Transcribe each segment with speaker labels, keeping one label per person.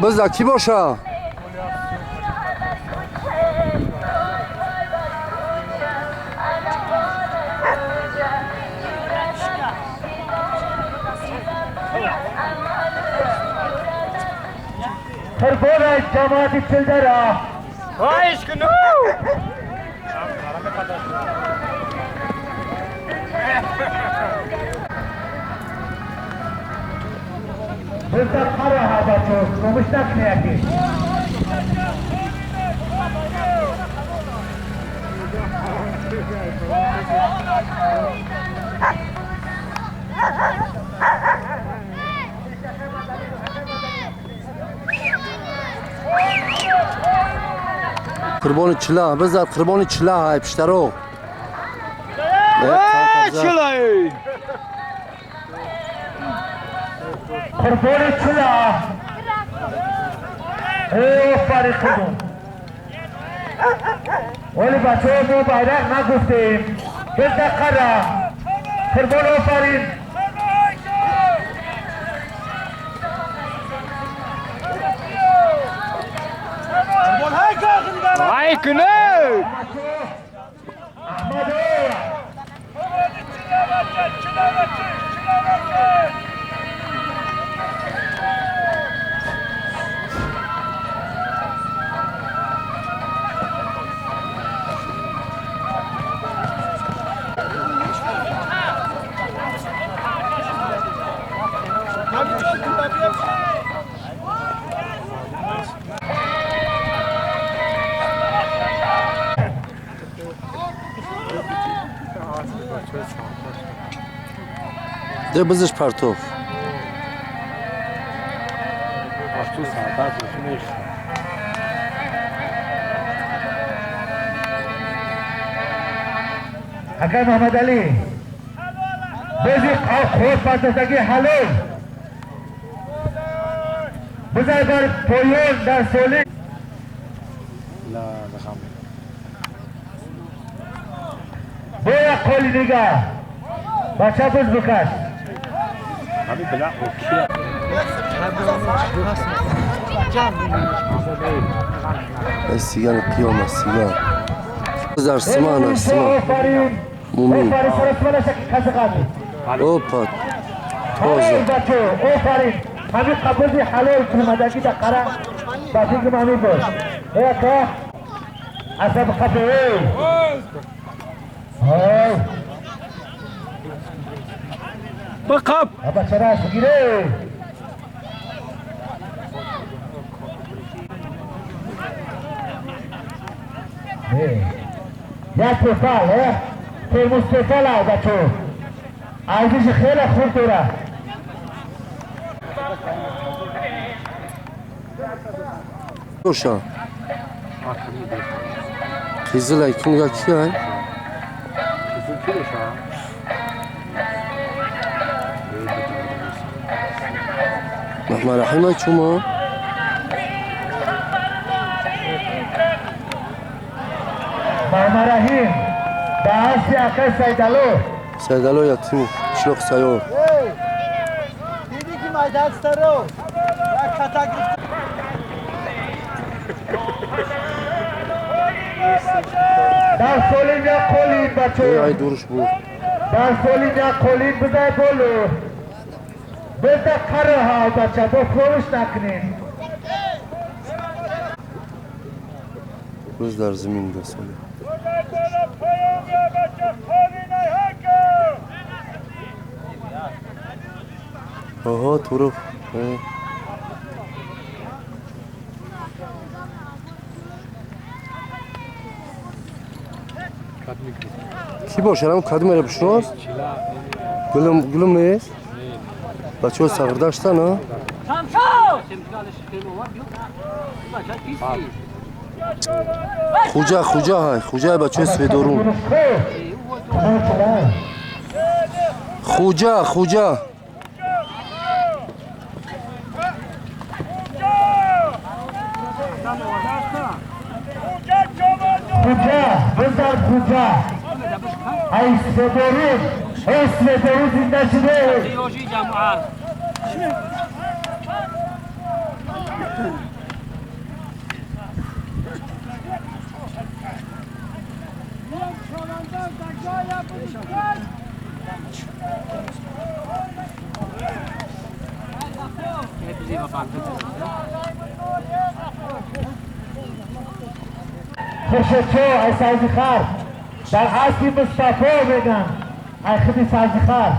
Speaker 1: Бизда кӣ боша?
Speaker 2: Қурбон аз ҷамоати Чилдара.
Speaker 3: Хоҳиш куну.
Speaker 2: Бизда қара бачо, комиш накунӣ яке.
Speaker 1: Қурбони чила, бизда қурбони чила ҳай пиштаро.
Speaker 3: Чилай.
Speaker 2: Қурбони чила. Офарин худум. Вале бачаҳо мо байрақ нагуфтем. Бизда қара. Қурбон офарин.
Speaker 3: Вай куну.
Speaker 2: Аҳмадо.
Speaker 1: Де бизиш партов.
Speaker 2: Акай Муҳаммадалӣ. Бизи хор партофтагӣ ҳалол. Бизай бар поён дар соли. Боя қоли дигар. Бача биз бикаш.
Speaker 1: Ай сигани қиёма сиган. Дар симан симан.
Speaker 2: Офарин.
Speaker 1: Мумин.
Speaker 2: Офарин саросмана шаки қазиқами.
Speaker 1: Опа. Тоза.
Speaker 2: Бачо, офарин. Ҳамин қабузи ҳалол кунмадагӣ да қара ба фикри ман бош. Эка асаб қабе. Ой.
Speaker 3: Бақап.
Speaker 2: Аба чара гире. Як тефал, термос тефал ай бачо. Арзиши хеле хуб дорад.
Speaker 1: Боша. Қизилай кунга ки ай? Муҳаммад Раҳим ай чума?
Speaker 2: Муҳаммад Раҳим ба асли акай Сайдало.
Speaker 1: Сайдало ятимов, қишлоқи Сайёр.
Speaker 4: Диди ки майдастаро як хата гирифт.
Speaker 2: Дар солим як қолин бачо.
Speaker 1: Ай дуруш буд.
Speaker 2: Дар солим як қолин бизай боло. Бизда қара ҳа бача, бо фурӯш накунем.
Speaker 1: Рӯз дар замин дасоли. Оҳо, туруф. Кӣ бошад? Ҳам кадом эра бишнос? Гулум гулум нест? Бачаҳо сағирдаштан, а? Хуҷа, хуҷа ҳай, хуҷа бачаҳои Сведорун. Хуҷа, хуҷа.
Speaker 2: Хуҷа, бизар хуҷа. Ай Сведорун, эй Сведорун зинда шуде. خورشیدچو ای سازیخار در اصلی مصطفی میگن ای خودی سازیخار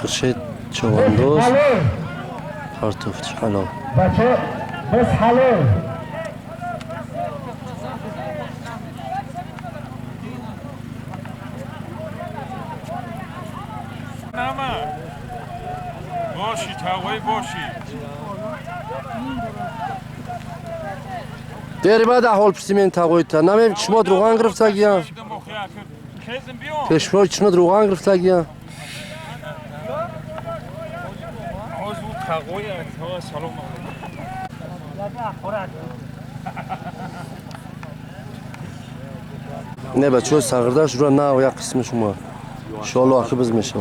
Speaker 1: خورشید چواندوز پرتوفت حلال
Speaker 2: بچه بس حلال
Speaker 5: باشی تاوی باشی
Speaker 1: دیر بعد احوال پرسیمین تاوی تا نمی چشمات روغن گرفتگیا پشمای چشمات روغن گرفتگیا نه بچه سغرداش رو نه و یک قسم شما انشاءالله آخر بز میشه.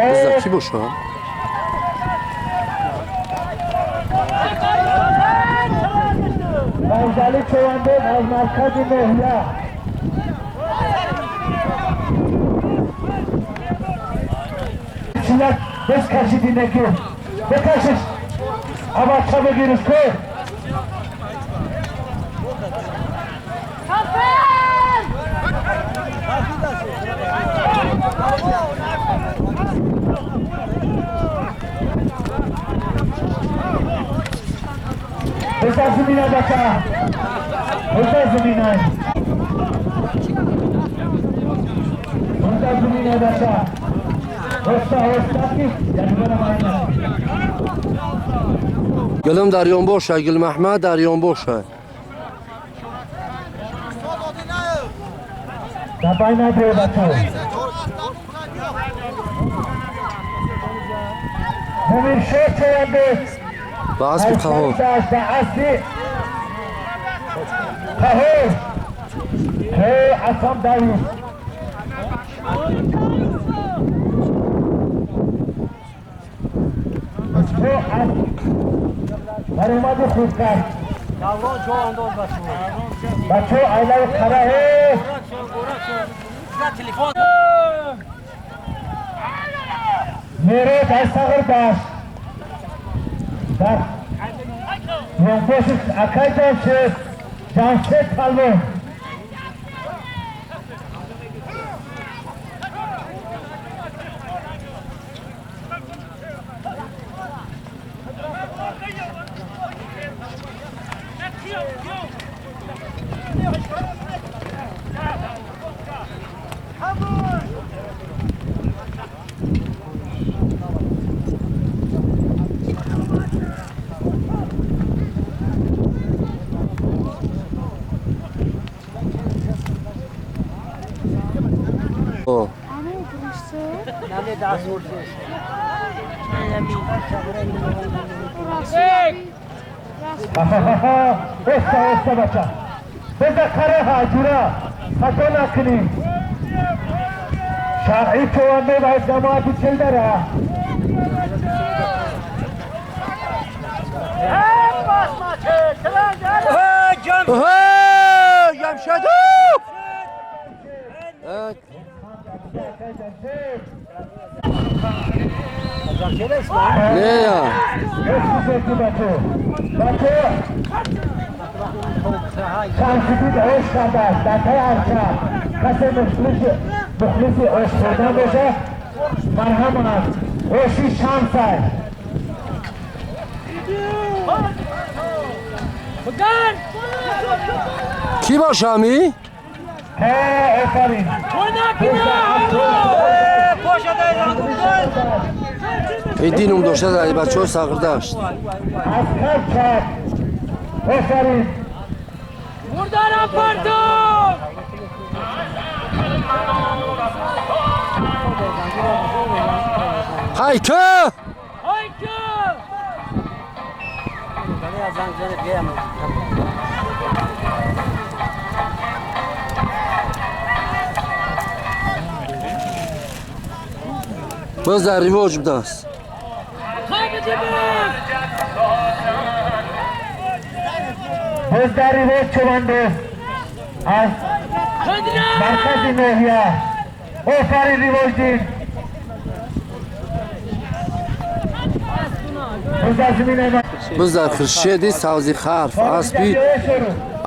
Speaker 1: بزا کی باشه؟
Speaker 2: منزلی چوانده از مرکز نوحیه چیلک بس کشیدی نگی بکشش اما چه بگیرش کن بزا زمینه بچه بزا زمینه بزا زمینه بچه هستا هستا کی
Speaker 1: گلم دریان باشه گل محمد دریان باشه
Speaker 2: دبای نداره بچه ممیر شیر چوانده
Speaker 1: با اسب قهار
Speaker 2: با اسب قهار هی اصلا داوود برای خوب کرد بچه ایله قره میره در سغر داشت در یونگوش اکای جمشید جمشید پلو اوستا اوستا بچه بزا قره ها جورا خطا نکنیم شرعی چوانده و جماعتی چل داره
Speaker 1: جمشید نه یا
Speaker 2: شمشید عشق کرده است در تای ارشد کسی مخلص عشق خوردن باشه مرهم است عشقی شمس است
Speaker 1: کی باشه امی؟
Speaker 2: آفرین
Speaker 1: این دینم داشته در بچه ها سغر داشت
Speaker 2: از هر چپ آفرین
Speaker 3: مردارم پرتو
Speaker 1: Hayko!
Speaker 3: Hayko!
Speaker 1: Боз дар ривоҷ будааст.
Speaker 2: Боз дар ривоҷ чувандоз аз маркази ноҳия. Офарин ривоҷдин.
Speaker 1: Боз дар Хуршеди савзи харф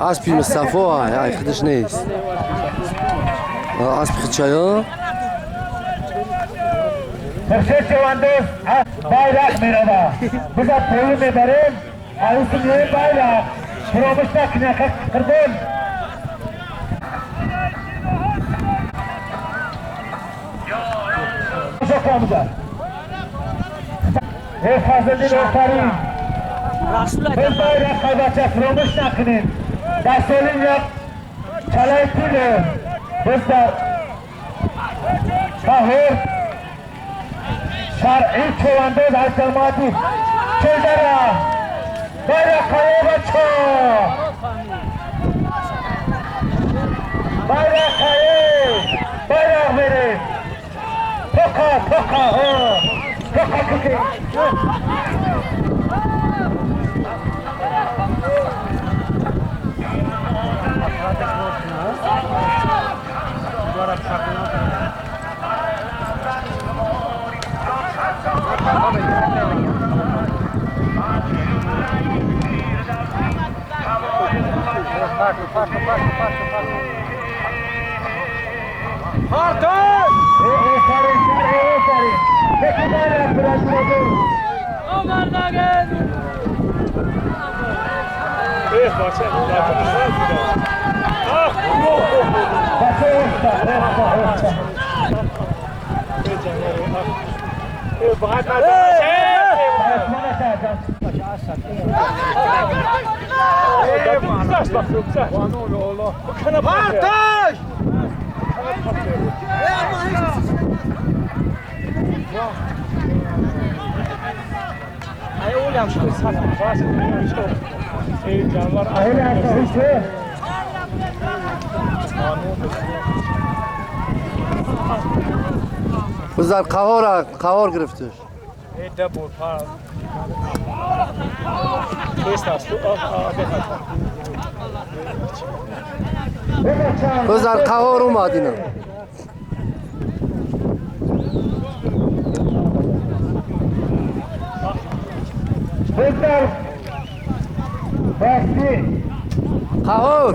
Speaker 1: аспи Мустафо ай худаш нест. Аспи худчаё.
Speaker 2: Хуршед чувандоз аз байрақ мерава. Бизар поён мебарем. Арӯси миёи байрақ. Фуромӯш накунед қурбон. Эй Фазлиддин офарин. Biz bayрақ қайбача фуромӯш накунед. Дар соли як чалаи пуле biz дар баҳор шаръи чувандоз аз ҷамоати Чилдара байрақ қаё бачо. Байрақ қаё байрақ беред. Тоқа тоқа тоқа кики.
Speaker 1: Бизар қаҳор гирифтиш. Бизар қаҳор омад ина. Қаҳор.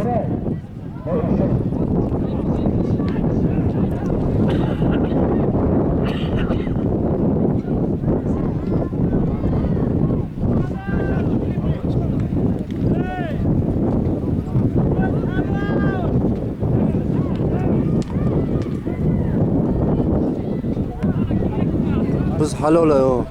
Speaker 1: Biz halol ё.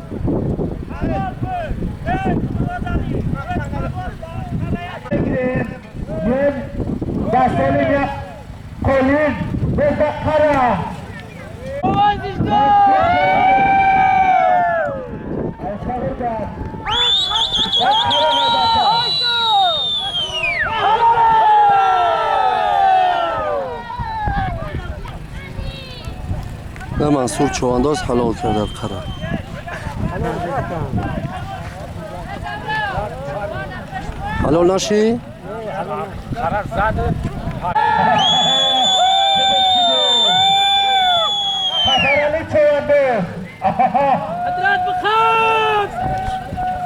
Speaker 1: Мансур чувандоз ҳалол кард қара. Ҳалол наши?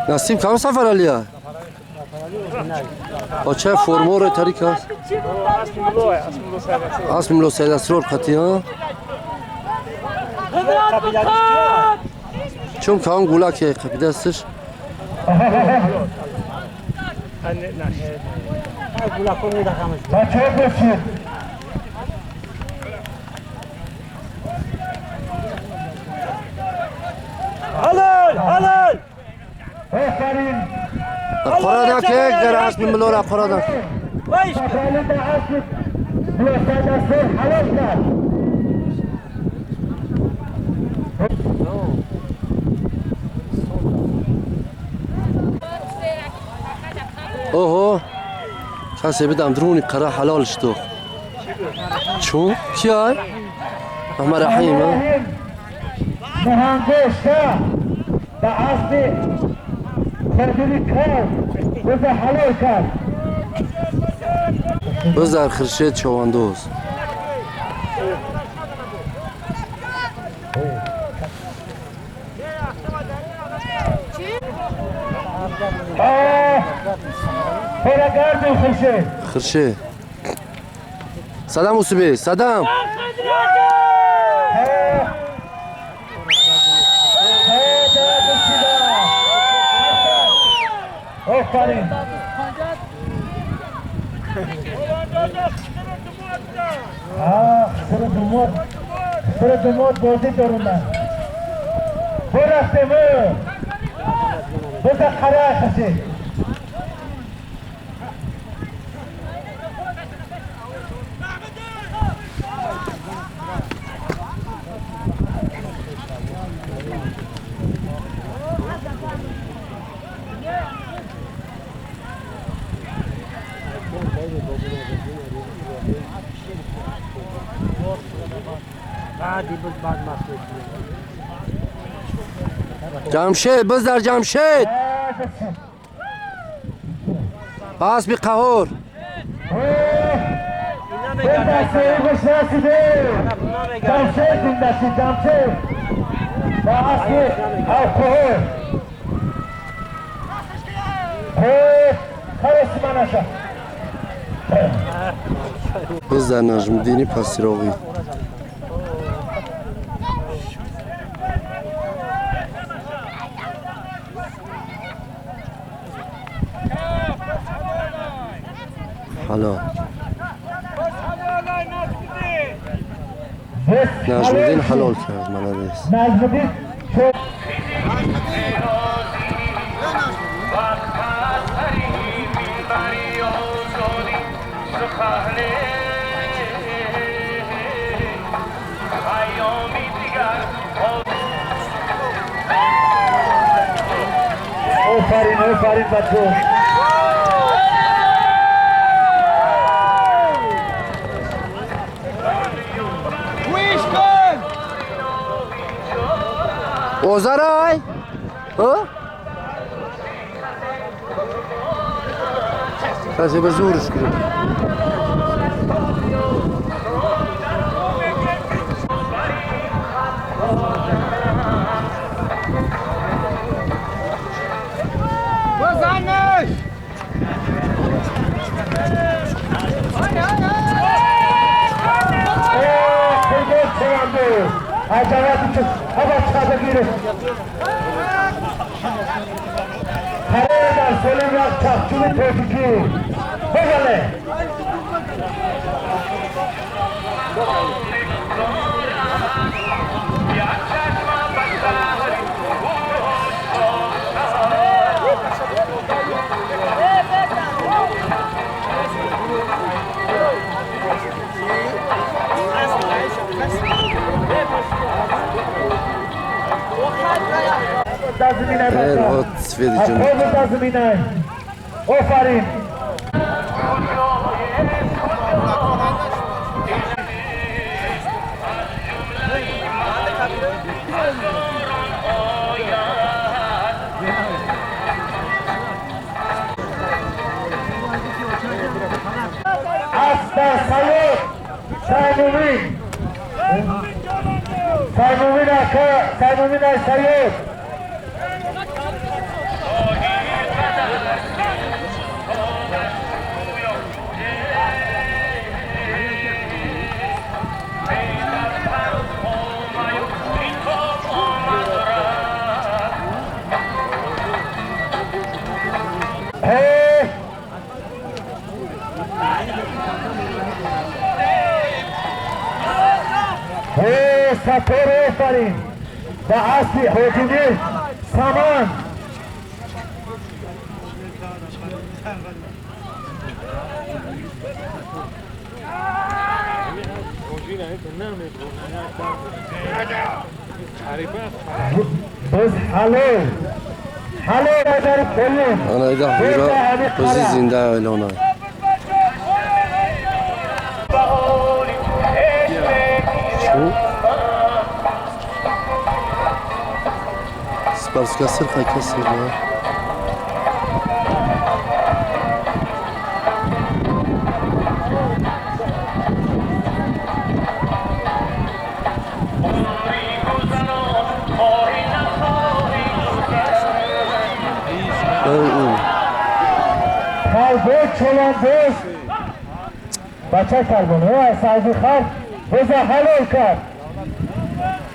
Speaker 1: Насиб кам Сафар Алия? Оча формура тарик аст? Асп мулло Саид Асрор қатия? Чун кам гулак қапидастш?
Speaker 4: Halal, halal.
Speaker 1: Qora ки гар асп мулло қора да. کسی بدم درونی قرا حلالش تو چون کی ای احمد رحیم
Speaker 2: مهندس به اصل خردی کرد بز حلال کرد
Speaker 1: بزر خرشید چواندوز خرشید سلام وسبي سلام
Speaker 2: آفرین سر دمات بازی دارم من برفتیم بزر قره خرشید
Speaker 1: جمشید بزر جمشید پاس بی قهور بزر نجم دینی پاسیروغی حلال نجم الدین حلال کرد من
Speaker 2: نجم آفرین آفرین بچه
Speaker 1: Ozaray. Ha? کسی به زورش گرفت.
Speaker 4: بزنش
Speaker 2: آفرین سیمومین سیمومین سیمومین سید سپر آفرین به اصلی حاکمی سامان باز حلو حلو در پایین
Speaker 1: انا ایده هورا بزی زنده اعلانه. Барска сирха каси да.
Speaker 2: خرگوش چلان بوز بچه کربونه از سعیدی خر بزا حلال کرد.